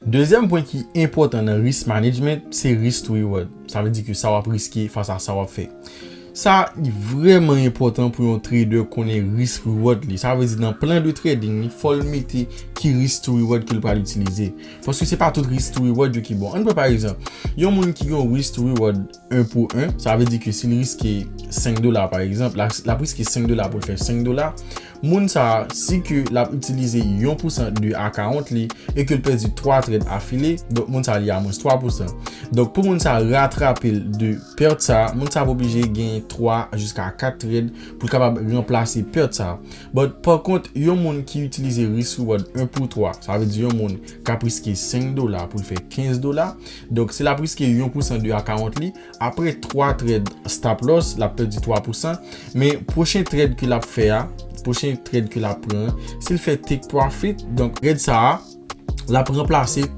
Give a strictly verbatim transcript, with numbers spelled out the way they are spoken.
Dezyèm pwen ki enpòtan nan risk management, se risk to reward. Sa vle di ke sa w ap riske fas a sa w ap fè. Sa li vrèman enpòtan pou yon trader konnen risk reward li. Sa vle di nan plan de trading li, fò l mete ki risk to reward ke l pral itilize. Paske se pa tout risk to reward yo ki bon. Ann pran pa egzanp, yon moun ki gen yon risk to reward en pou en, sa vle di ke si l riske senk dola pa egzanp, l ap riske senk dola pou l fè senk dola. Moun sa a, si ke l ap itilize yon pousan de account li e ke l pèdi twa trade afile, donk moun sa a li a mwens twa pousan. Donk pou moun sa a ratrape l de pèt sa a, moun sa a ap oblije gen twa jiska kat trade pou l kapab ranplase pèt sa a. But pa kont, yon moun ki itilize risk reward en pou twa, sa vle di yon moun k ap riske senk dola pou l fè kenz dola, donk si l ap riske yon pousan de account li, apre twa trade stop loss, l ap pèdi twa pousan. Men pwochen trade ke l ap fè a, pwochen trade ke l ap pran, si l fè take profit, donk trade sa a, l ap ranplase